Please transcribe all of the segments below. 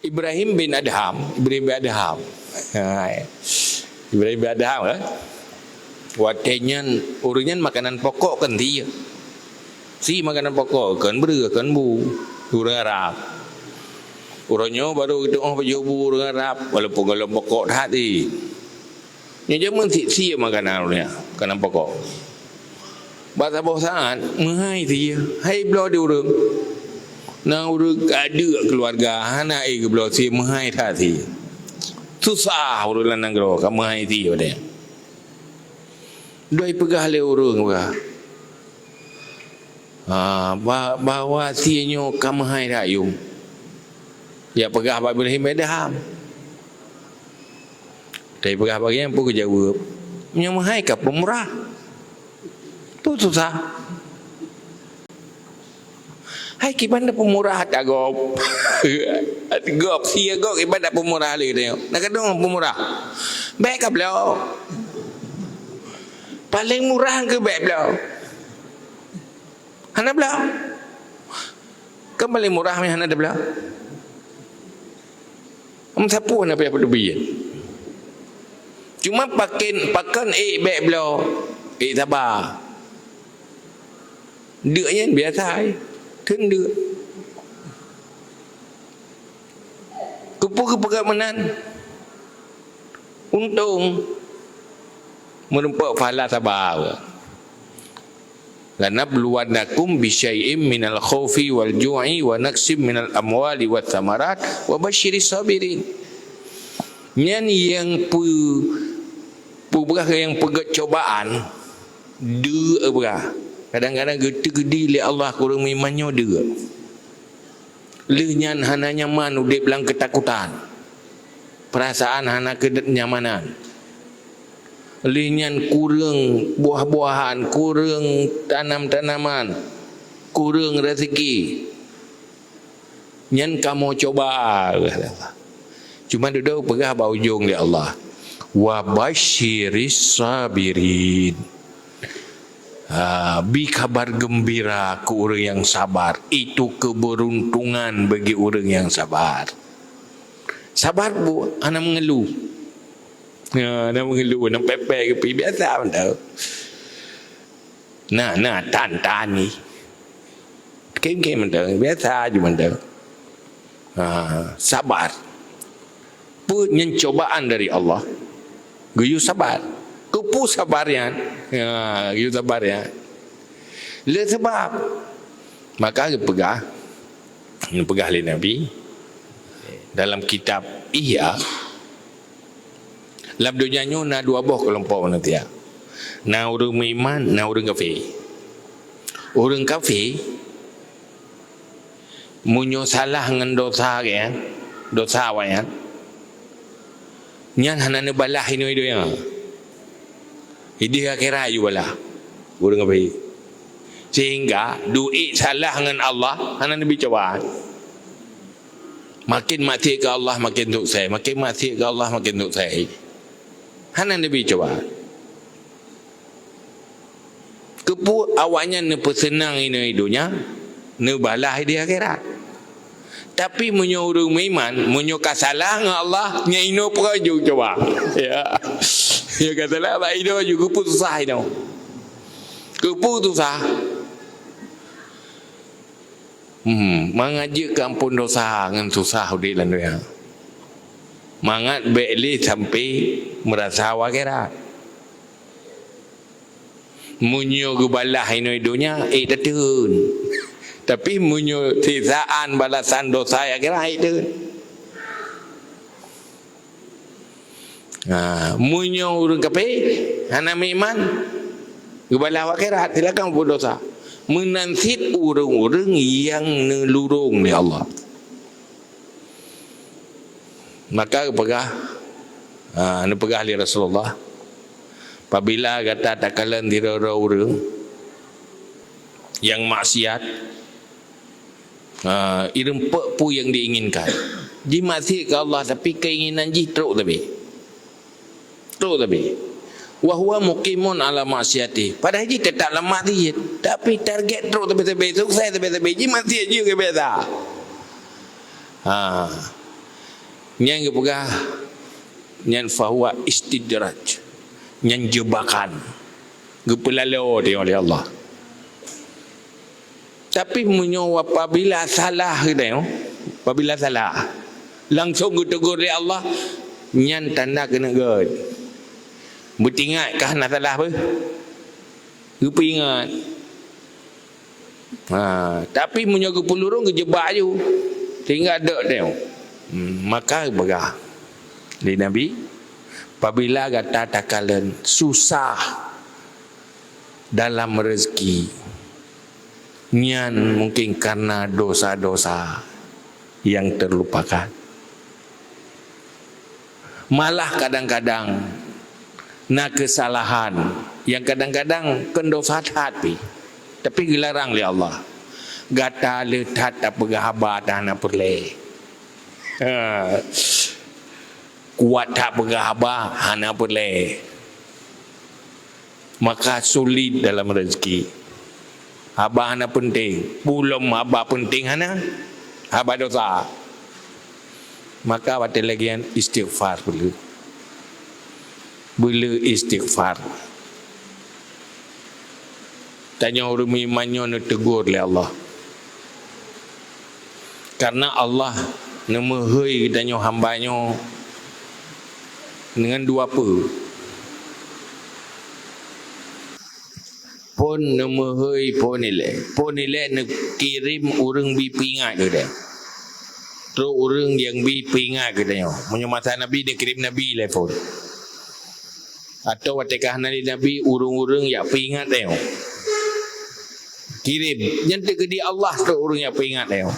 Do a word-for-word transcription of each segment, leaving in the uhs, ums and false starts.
Ibrahim bin Adham, Ibrahim bin Adham. Ha, Ibrahim bin Adham, eh? Watèe nyan, ureueng nyan makanan pokok kan sie. Sie makanan pokok, kan breueh, kan bu. Ureueng Arab. Uroe nyoe barô geutu'oh pajoh bu ureueng Arab, walaupun golom pokok that sie. Nyoe jameun sie, sie makanan ureueng nyan, makanan pokok. Bak saboh saat, meuhai sie, hai bloe di ureueng. Na ureueng ka deuk keuluwarga, hana ék geubloe sie, meuhai that sie. Susah ureueng lam nanggroe ka meuhai sie watèe nyan. Doi peugah lé ureueng, peugah, ha, ba-, bahwa sie nyoe ka meuhai that yum. Jak peugah bak Ibrahim bin Adham. Tapi peugah bak gobnyan, peue geujaweueb? Meunyoe meuhai ka peumurah. Peue susah? Hai, kiban na peumurah ata gob. Gob, sie gob kiban na peumurah lé teuh. Na keudong peumurah. Bèk kabloe. Paléng murah keu bèk bloe. Hana bloe. Kan paléng murah meuhana tabloe. Meusapeue hana payah peuteubiet. Cuma pakon, pakon ék bèk bloe, ék saba. Deuk nyan biasa, eh. Kheun deuk. Keupeue geupeugah meunan? Untông. Meurumpok pahala saba. "Lanabluwannakum bisyai'im minal khaufi wal ju'i wa naqsim minal amwali wath thamarat wa basyiris sabirin." Nyan nyang peu-, peugah nyang peugét cobaan, deuk peugah. Kadang-kadang geuteukeudi lé Allah keu ureueng meuiman nyoe deuk. Lheueh nyan hana nyaman udép lam keutakutan. Peurasaan hana kenyamanan. Lheueh nyan kureueng buah-buahan, kureueng tanam-tanaman, kureueng raseuki. Nyan kamoe cuba, kata Allah. Cuma dudoe peugah bak ujong lé Allah, "Wa basyiris sabirin." Ha, bi kabar geumbira keu ureueng nyang sabar. Itu keberuntungan bagi ureueng nyang sabar. Sabar bu, hana meungeuluh. Ya, hana meungeuluh, hana pèk-pèk keupi, biasa mantong. Na, na, tan, tan ni. Kém-kém mantong, biasa ju mantong. Ha, sabar. Peue nyan cobaan dari Allah. Geuyue sabar. Keupeue sabar nyan? Ha, geuyue sabar nyan. Le sabab. Maka geupeugah, geupeugah lé Nabi dalam kitab Ihya, lam donya nyoe na dua boh keulompok manusia. Na ureueng meuiman, na ureueng kafé. Ureueng kafé, meunyoe salah ngon dosa geuh, dosa awaknyan, nyan hana neubalah inoe donya. Idéh akhirat ju balah ureueng kafé. Sehingga duek salah ngon Allah hana neubi cobaan. Makin maksiat keu Allah, makin sukses. Makin maksiat keu Allah, makin sukses. Hana neubi cobaan. Keupeue awaknyan neupeuseunang inoe donya, neubalah di akhirat. Tapi meunyoe ureueng meuiman, meunyoe ka salah ngon Allah, nyan inoe peureujeueng cuba. Ya. Nyoe ka salah bak inoe ju keupeue susah inoe. Keupeue susah? Hmm, mangat jeuet keu amphon dosa ngon susah udép lam donya. Mangat bèk lé sampai meurasa u akhirat. Meunyoe geubalah inoe donya, ék tateun. Tapi meunyoe siksaan balasan dosa akhirat, ék teun. Ha, meunyoe ureueng kafé hana meuiman, geubalah u akhirat, silakan peubuet dosa. Meunan cit ureueng-ureueng nyang neulurông lé Allah. Maka geupeugah, ha, neupeugah lé Rasulullah, "Apabila gata takalon sidroe-droe ureueng nyang maksiat, ha, ireumpok peue nyang diinginkan. Jimaksiat keu Allah, tapi keinginan jih trok sabe." Trok sabe. "Wa huwa muqimun ala maksiatih." Padahai jih teutap lam maksiat, tapi target trok sabe-sabe, sukses sabe-sabe, jimaksiat jih keu biasa. Ha. Nyan geupeugah, nyan fahuwa istidraj. Nyan jebakan. Geupeulalo tanyoe lé Allah. Tapi meunyoe apabila salah geutanyoe, apabila salah, langsong geutegur lé Allah, nyan tanda keuneuk gét. Beutingat kah na salah beuh? Geupeuingat. Ha, tapi meunyoe geupeulurong geujebak aju, sehingga dok teuh. Hmm, maka peugah lé Nabi, "Apabila gata takalon susah dalam rezeki, nyan mungkin karena dosa-dosa yang terlupakan." Malah kadang-kadang na keusalahan nyang kadang-kadang kon dosa that pih, tapi geularang lé Allah. Gata le that tapeugah haba hana peureulée. Ha. Kuat that peugah haba hana peureulée. Maka sulit dalam rezeki. Haba hana penting. Pulom haba penting hana. Haba dosa. Maka watée lagée nyan istighfar beuleu. Beuleu istighfar. Tanyoe ureuëng meuiman nyoe neutegur lé Allah. Karena Allah neumeuhôi geutanyoe hamba nyoe deungon dua peue. Phon neumeuhôi phon ilée. Phon ilée neukirém ureuëng bi peuingat geutanyoe. Trok ureuëng nyang bi peuingat geutanyoe. Meunyoe masa Nabi neukirém Nabi ilée phon. Atau watée ka hana lé Nabi, ureuëng-ureuëng nyang peuingat tanyoe. Kirém, nyan teukeudi Allah trok ureuëng nyang peuingat tanyoe.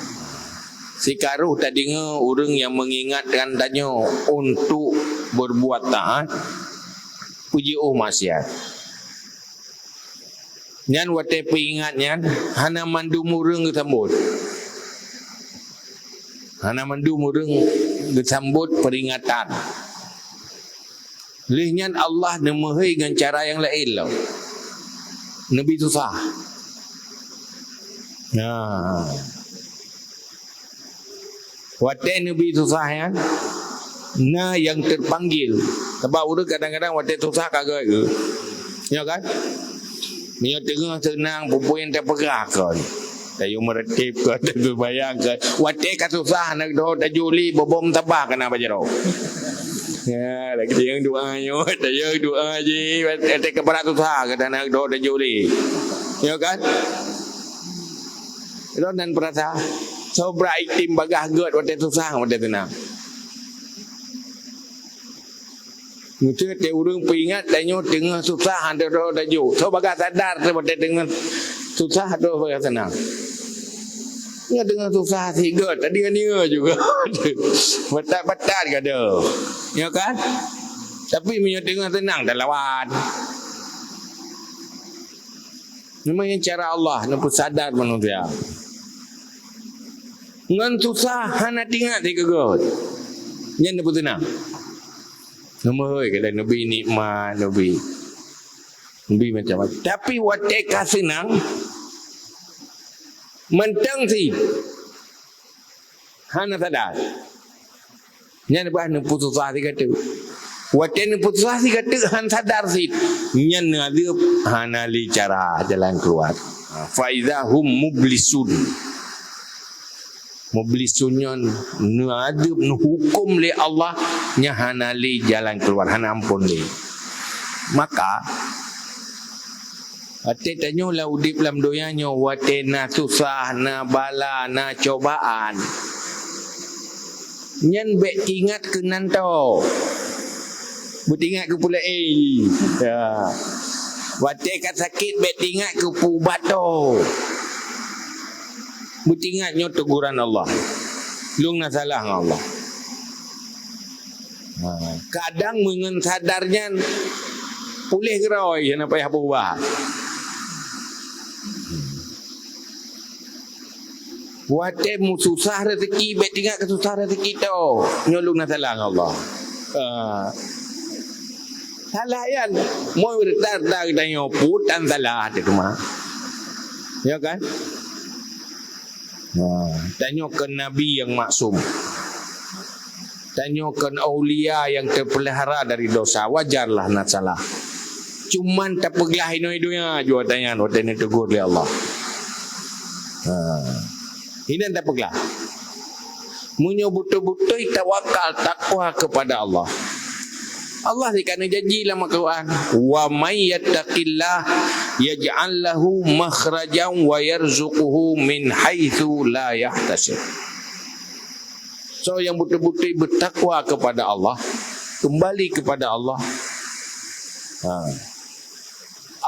Sikaroh tadeungoe ureuëng nyang meungingatkan tanyoe untuk berbuat taat, peujiôh maksiat. Nyan watée peuingat nyan, hana mandum ureuëng geusambot. Hana mandum ureuëng geusambot peuringatan. Lheueh nyan Allah neumeuhôi ngon cara nyang laén lom. Neubi susah. Nah. Watée neubi susah nyan, na nyang teupanggil. Sabab ureuëng kadang-kadang watée susah ka gét geuh. Nyo kan? Meunyoe teungoh seunang, peue-peue nyang tapeugah kon. Tayue meureutéb kon, tayue bayang kon. Watée ka susah, aneuk droe tajuli, bobom tabah kana bak jaroe. Ya, lagi tayue doa nyoe, tayue doa jih, watée ka brat susah, kata aneuk droe tajuli. Ya kan? Droe nan peurasa, sobra item bagaih gét watée susah, watée seunang. Meuseuti ureuëng peuingat tanyoe teungoh susah, hana droe tajok. Soe bagaih sadar watée teungoh susah, droe bagaih seunang. Nyoe teungoh susah sigoe, tadi kan nyoe juga. Batat-batat gada. Ya kan? Tapi meunyoe teungoh seunang, talawan. Namanya cara Allah neupeusadar manusia. Ngon susah hana teuingat sigoe. Nyan neupeuseunang. Neumeuhôi keu lé neubi nikmat, neubi. Neubi macam-macam. Tapi watée ka seunang, mantong si hana sadar. Nyan bah neupeususah sigateuk. Watée neupeususah sigateuk han sadar cit. Nyan neuadeueb hana lé cara jalan keuluar. Fa idza hum mublisun. Mublisun nyan neuadeueb, neuhuköm lé Allah, nyan hana lé jalan keuluar, hana ampôn lé. Maka, watée tanyoe la udeb lam donya nyoe, watée na susah, na bala, na cobaan, nyan bék teuingat keu nan toe. Beuteuingat keu peue laén. Ya. Watée ka sakét, bék teuingat keu peuubat toe. Beuteuingat nyoe teguran Allah. Lôn na salah ngon Allah. Ha, kadang meungon sadar nyan puléh keudroe, hana payah beubah. Watée meususah rezeki, bék teuingat keu susah rezeki toe. Nyoe lôn na salah ngon Allah. Ha. Salah nyan, meu reuta-reuta geutanyoe peuet tan salah teuh teuma. Ya kan? Ha, tanyoe kon nabi nyang maksum. Tanyoe kon aulia nyang teupeulihara dari dosa, wajarlah na salah. Cuman tapeuglah inoe donya jua tanyan watée neutegur lé Allah. Ha. Inan tapeuglah. Meunyoe beutôi-beutôi tawakal, takwa kepada Allah, Allah sika neujanji lam Al-Quran, "Wa may yattaqillah yaj'al lahu makhrajan wa yarzuquhu min haitsu la yahtasib." So nyang beutôi-beutôi beutakwa kepada Allah, kembali kepada Allah, ha,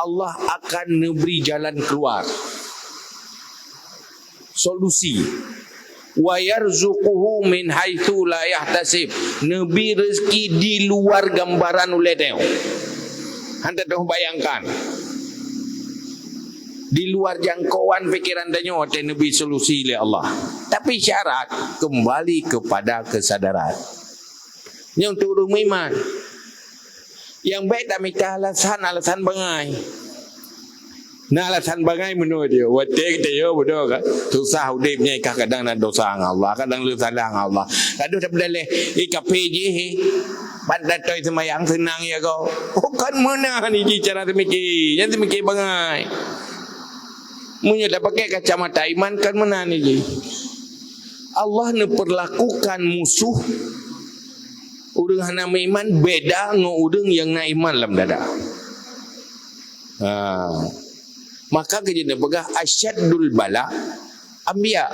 Allah akan neubri jalan keluar, solusi. "Wa yarzuquhu min haitsu la yahtasib." Neubri rezeki di luar gambaran ulée tanyoe. Hana teubayangkan. Di luar jangkauan pikiran tanyoe watée neubri solusi lé Allah. Tapi syarat kembali kepada kesadaran. Nyoe untuk ureuëng meuiman. Nyang bék tamita alasan-alasan bangai. Na alasan bangai meunoe dia. Watée kita yo bodoh kan. Susah udeb nyan, kadang na dosa ngon Allah, kadang le salah ngon Allah. Kadang dah berdalih, eh, kape jih, eh. Pat datoi sembahyang senang ya kau. Oh, kan meunan jih cara semikir. Jangan semikir bangai. Meunyoe dah pakai kacamata iman, kan meunan jih. Allah neuperlakukan musuh ureuëng hana meuiman beda ngon ureuëng nyang na iman lam dada. Ha. Maka keujeut neupeugah asyaddul bala anbiya.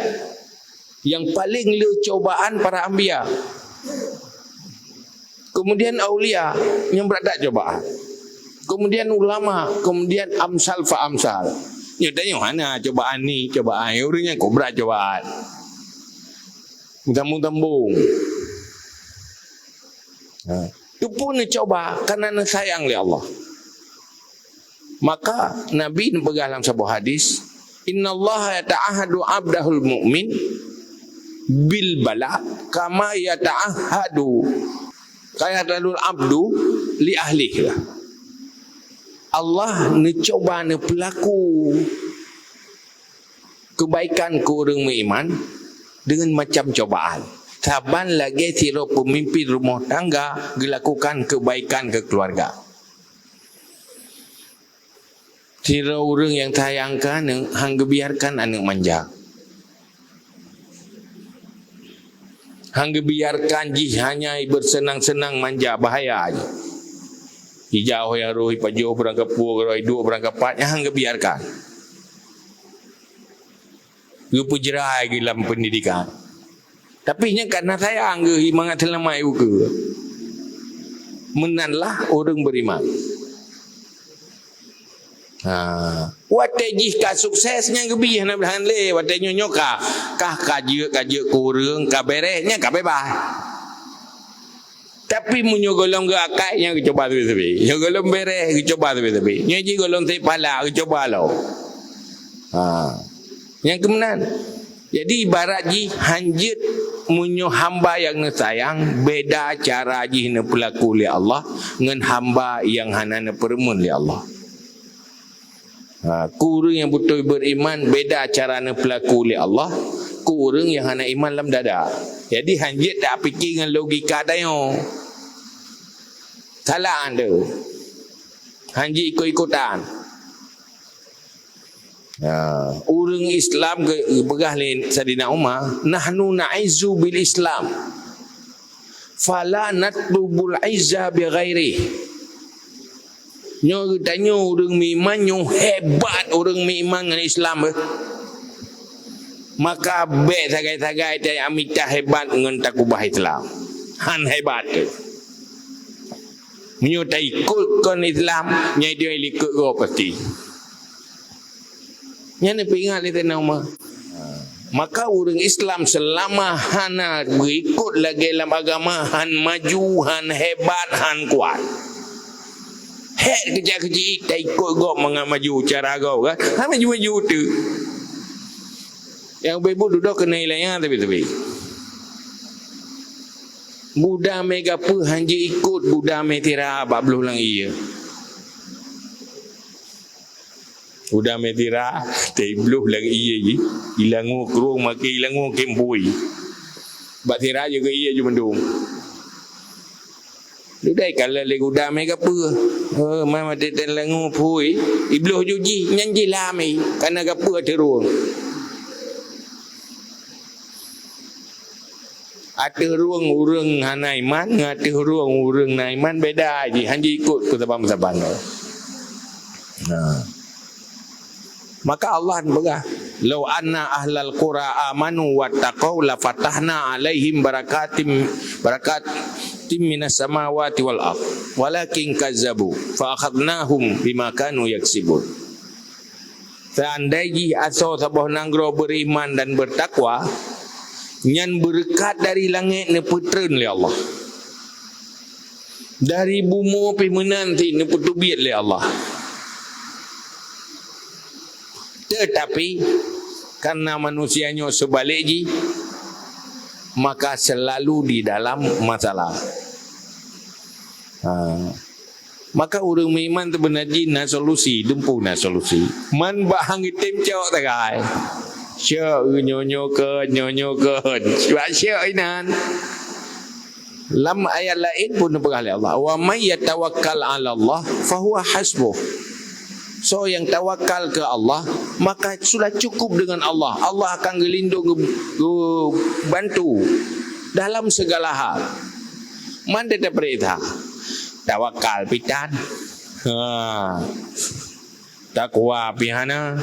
Yang paling le cobaan para anbiya. Kemudian aulia nyang brat that cobaan. Kemudian ulama, kemudian amsal fa amsal. Nyoe tanyoe hana cobaan ni, cobaan ureuëng nyang kobra cobaan. Sambung-sambung. Ha. Teupeu neucoba karena neusayang lé Allah. Maka Nabi neupeugah lam saboh hadis, "Innallaha yata'ahadu 'abdahul mu'min bil bala kama yata'ahadu, kayata'ahadul 'abdu li ahlih." Allah neucoba neupeulaku kebaikan keu ureuëng meuiman deungon macam cobaan. Saban lagée sidroe peumimpin rumoh tangga geulakukan kebaikan keu keuluwarga. Sidroe ureuëng nyang sayang keu aneuëk, hana geubiarkan aneuëk manja. Hana geubiarkan jih hanya beuseunang-seunang manja, bahaya jih. Ijak ho nyang roh, ipajoh beurangkapeue, iduek beurangkapat, nyan hana geubiarkan. Geupeujrai geuh lam peundidikan. Tapi nyan ka na sayang geuh mangat seulamat ukeue. Meunan lah ureuëng beriman. Ha. Watée jih ka sukses nyan geubri hana beuhan lé, watée nyoe nyoe ka, kah ka jeuet, ka jeuet keu ureuëng, ka beres, nyan ka bebas. Tapi meunyoe gohlom geuakai, nyan geucoba sabe-sabe. Nyoe gohlom beres, geucoba sabe-sabe. Nyoe jih gohlom sép pala, geucoba lom. Ha. Nyang keumeunan. Jadi ibarat jih hanjeuet meunyoe hamba nyang neusayang, beda cara jih neupeulaku lé Allah ngon hamba nyang hana neupeureumeun lé Allah. Ha, keu ureuëng nyang beutôi beriman, beda cara neupeulaku lé Allah keu ureuëng nyang hana iman lam dada. Jadi hanjeuet tapike ngon logika tanyoe. Salah anda. Hanjeuet ikot-ikotan. Ha, ureuëng Islam geupeugah lé Saidina Umar, "Nahnu na'izzu bil Islam, fala natlubul izza bi ghairi." Nyoe geutanyoe ureuëng meuiman, nyoe hebat ureuëng meuiman ngon Islam, eh. Maka bék sagai-sagai tamita hebat ngon takubah Islam. Han hebat tu. Meunyoe taikot kon Islam, nyan itu likot gob pasti. Nyan peuingat lé Saidina Umar. Maka ureuëng Islam seulama hana beuikot lagée lam agama, han maju, han hebat, han kuat. Hék keuciek-keuciek taikot gob mangat maju cara gob kan? Han maju-maju teuk. Nyang beubu dudoe keuneuk ilée nyan tapi-tapi. Buda mé gapeue hanjeuet ikot buda mé tira bak bloh lam ié. Buda mé tira, tei bloh lam ié jih. Ilangoe krueng maké ilangoe kempui. Bak tira juga ié ju mendung. Dudai kala lé guda mé gapeue. Oh, ma maté ten langu phui. Ibloh juji nyan jih lam ai. Kana gapeue ateueh rueng. Ateueh rueng ureueng hana iman, ngon ateueh rueng ureueng na iman beda jih. Hanjeuet ikot keu saban-saban. Nah. Maka Allah peugah, "Lau anna ahlal qura amanu wattaqau lafatahna alaihim barakatim, barakatim minas samawati wal ard, walakin kazzabu, fa akhadnahum bima kanu yaksibun." Seandai jih asoe saboh nanggroe beriman dan bertakwa, nyan beureukat dari langét neupeutreun lé Allah. Dari bumoe pih meunan cit neupeuteubiet lé Allah. Tetapi, karena manusia nyoe seubalek jih, maka selalu di dalam masalah. Ha. Maka ureueng meuiman teubeuna jih na solusi, dumpeue na solusi. Man bak han geutem cok tagai. Syok nyoe-nyoe kon, nyoe-nyoe kon. Sebab syok inan. Lam ayat laén pun neupeugah lé Allah, "Wa may yatawakkal 'ala Allah fahuwa hasbuh." Soe nyang tawakal keu Allah, maka sudah cukup dengan Allah. Allah akan geulindong, geu-, geubantu dalam segala hal. Man teupeurintah, tawakal pih tan. Ha. Takwa pih hana.